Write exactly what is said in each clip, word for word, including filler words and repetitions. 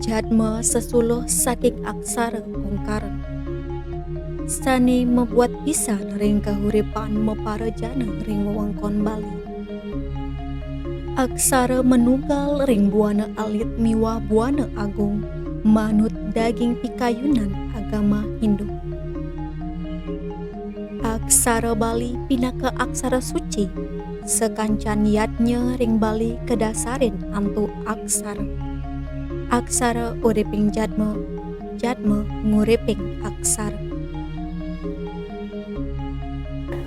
Jadma sesuluh saking aksara ongkara. Sane mabuat pisan ring kahuripan maparajana ring wewengkon Bali. Aksara manunggal ring buana alit miwah buana agung manut daging pikayunan agama Hindu. Aksara Bali pinaka aksara suci, sakancan yadnya ring Bali kadasarin antuk aksara. Aksara uriping jadma, jadma nguriping aksara.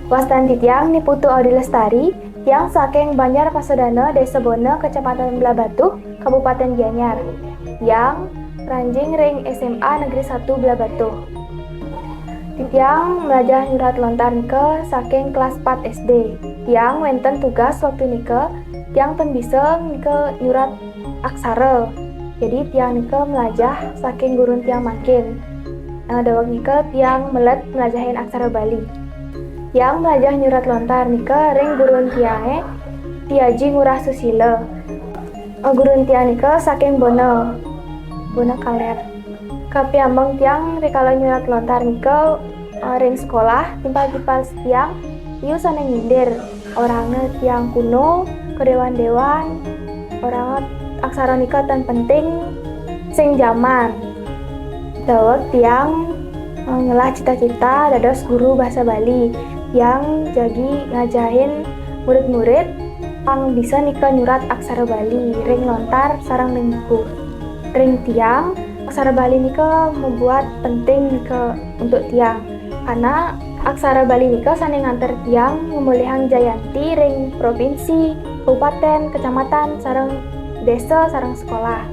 Wastan titiang Ni Putu Audi Lestari, tiang saking Banjar Pasadana, Desa Bona, Kecamatan Blahbatuh, Kabupaten Gianyar. Tiang ranjing ring S M A Negeri Satu Blahbatuh. Titiang mlajah nyurat lontar nika saking kelas empat S D. Tiang wenten tugas waktu nika, tiang ten bisa nika nyurat aksara. Jadi tiang nika mlajah saking gurun tiang mangkin. Eh, daweg nika tiang melet mlajahin aksara Bali. Tiang mlajah nyurat lontar nika ring gurun tiange, Ti Aji Ngurah Susila. Eh, gurun tiang nika saking Bona, Bona Kaler. Kapiambeng tiang rikala nyurat lontar nika, eh, ring sekolah, timpal-timpal tiang, iu sane nyindir. Orahna tiang kuno, kadewan-dewan, orahna aksara nika tan penting, sing jaman. Daweg tiang, eh, ngelah cita-cita dados guru basa Bali. Tiang jagi ngajahin murid-murid pang bisa nika nyurat aksara Bali ring lontar sareng ring buku. Ring tiang, aksara Bali nika mabuat penting nika untuk tiang. Karena aksara Bali nika sane nganter tiang ngamolihang jayanti ring provinsi, kabupaten, kecamatan, sareng desa, sareng sekolah.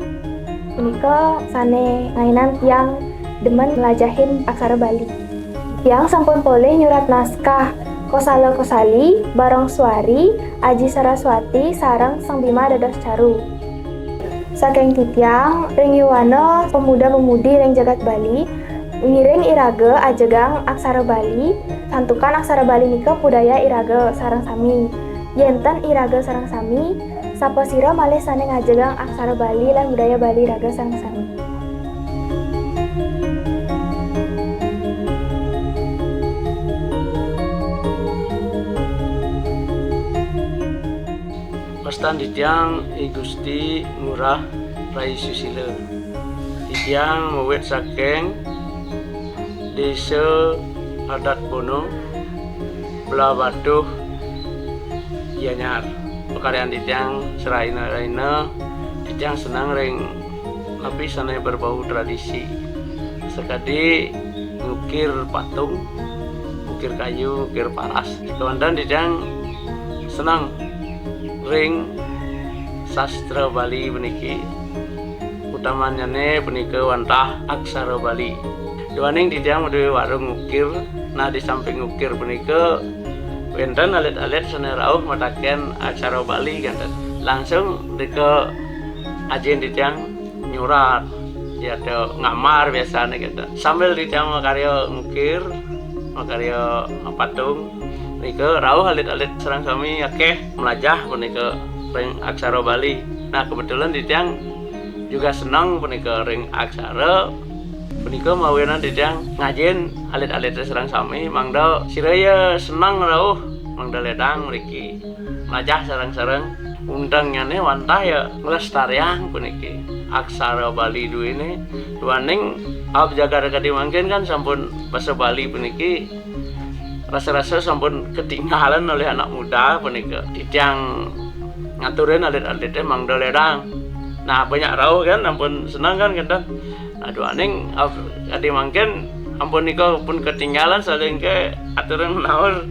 Punika sane ngainan tiang demen mlajahin aksara Bali. Tiang sampun polih nyurat naskah Kosala Kosali, Barong Suari, Aji Saraswati, sareng Sang Bima Dados Caru. Saking titiang, ring yuana pemuda-pemudi ring jagat Bali, ngiring iraga ajegang aksara Bali, santukan aksara Bali nika budaya iraga sareng sami. Yen ten iraga sareng sami, sapasira malih sane ngajegang aksara Bali lan budaya Bali raga sareng sami. Wastan titiang I Gusti Ngurah Rai Susila. Titiang mawit saking Desa Adat Bono, Blahbatuh, Gianyar. Pakaryan titiang seraina-raina, titiang seneng ring napi sane berbau tradisi. Sakadi ngukir patung, ngukir kayu, ngukir paras. Kewanten titiang seneng ring sastra Bali puniki. Utamannyane punika wantah aksara Bali. Duaning titiang maduwe warung ngukir, nah, di samping ngukir punika wenten alit-alit sane rauh mataken aksara Bali kenten. Langsung nika ajin titiang nyurat, ya, te ngambar biasane kenten. Sambil titiang makarya ngukir, makarya patung, nika rauh alit-alit sareng sami akeh mlajah punika ring aksara Bali. Nah, kebetulan titiang juga seneng punika ring aksara. Punika mawinan titiang ngajin alit-alit sareng sami mangda sira ya seneng rauh mangda ledang mriki mlajah sareng-sareng. Untengnyane wantah ya nglestariang puniki aksara Bali duene. Duaning abjagad kadi mangkin kan sampun basa Bali puniki rasa-rasa sampun ketinggalan oleh anak muda punika. Titiang ngaturin alit-alite mangda ledang. Nah, banyak rauh kan, ampun seneng kan, kenten. Nah, duaning, ap-, kadi mangkin ampun nika pun ketinggalan saling ke aturan naur.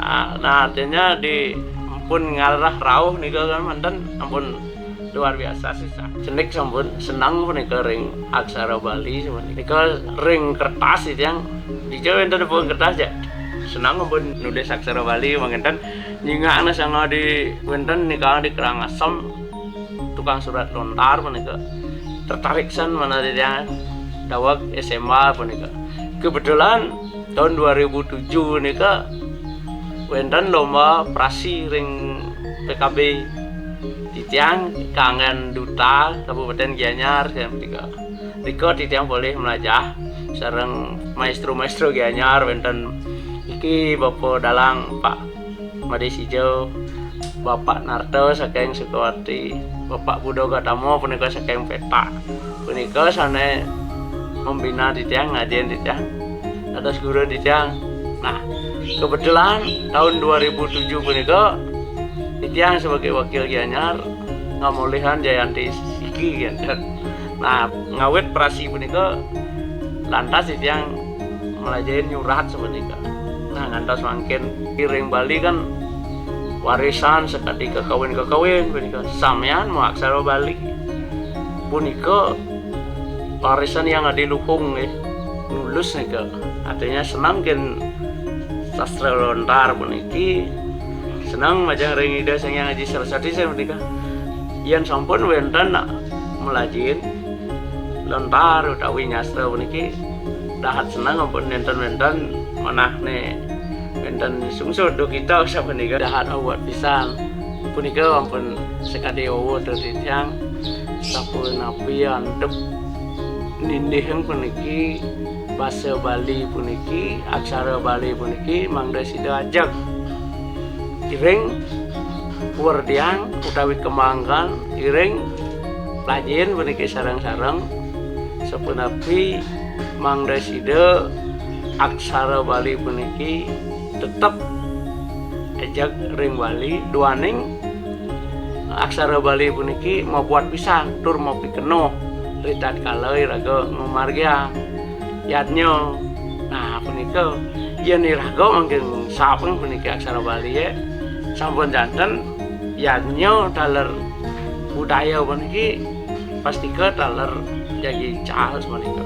Ah, nah, artinya di pun ngarah rauh nika kan manten ampun luar biasa sih, Sa. Cenik sampun seneng punika ring aksara Bali, sampun nika ring kertas itu yang di Jawa enten pun kertas ya. Seneng pun nulis aksara Bali, mangkenten nyingakna sanga di wenten nika di Karangasem, tukang surat lontar punika. Tertarik san mana dia daweg S M A punika. Kebetulan tahun dua ribu tujuh nika wenten lomba prasi ring P K B. Titiang kanggén duta Kabupaten Gianyar, sapunika. Rika titiang polih mlajah sareng maestro-maestro Gianyar, wénten niki Bapak Dalang Pak Madé Sijo, Bapak Narto saking Sukawati, Bapak Budo Gatama punika saking Pétak. Punika sané membina titiang, ngajin titiang. Dados guru titiang. Nah, kebetulan tahun dua ribu tujuh punika titiang sebagai wakil Gianyar ngamolihang Jayanti siki, gitu. Nah, ngawit prasi punika lantas titiang mlajahin nyurat sapunika. Nah, ngantos mangkin ring Bali kan warisan sakadi kakawin-kakawin punika. Samian mawa aksara Bali. Punika warisan yang adiluhung nggih. Nulis nika. Artinya seneng kin sastra lontar puniki. Seneng majeng ring Ida Sang Hyang Aji Saraswati sapunika. Yén sampun wénten mlajin lontar utawi nyastra puniki, dahat seneng ampun nénten-nénten manahné wénten sungsut duh kita sapunika dahat awat pisan. Punika ampun sakadi wau titiang sapunapi antuk nindihan puniki basa Bali puniki, aksara Bali puniki mangda sida ajeg. Iring werdiang utawi kembangkan, iring lajin puniki sareng-sareng sapunapi mangda sida aksara Bali puniki tetep ajeg ring Bali, duaning aksara Bali puniki mabuat pisan tur mapikenoh ritatkala iraga ngamargiang yadnya. Nah, punika yén iraga mangkin sapeng puniki aksara Bali ya, sampun janten yadnya taler budaya puniki pastika taler jagi cahal sapunika.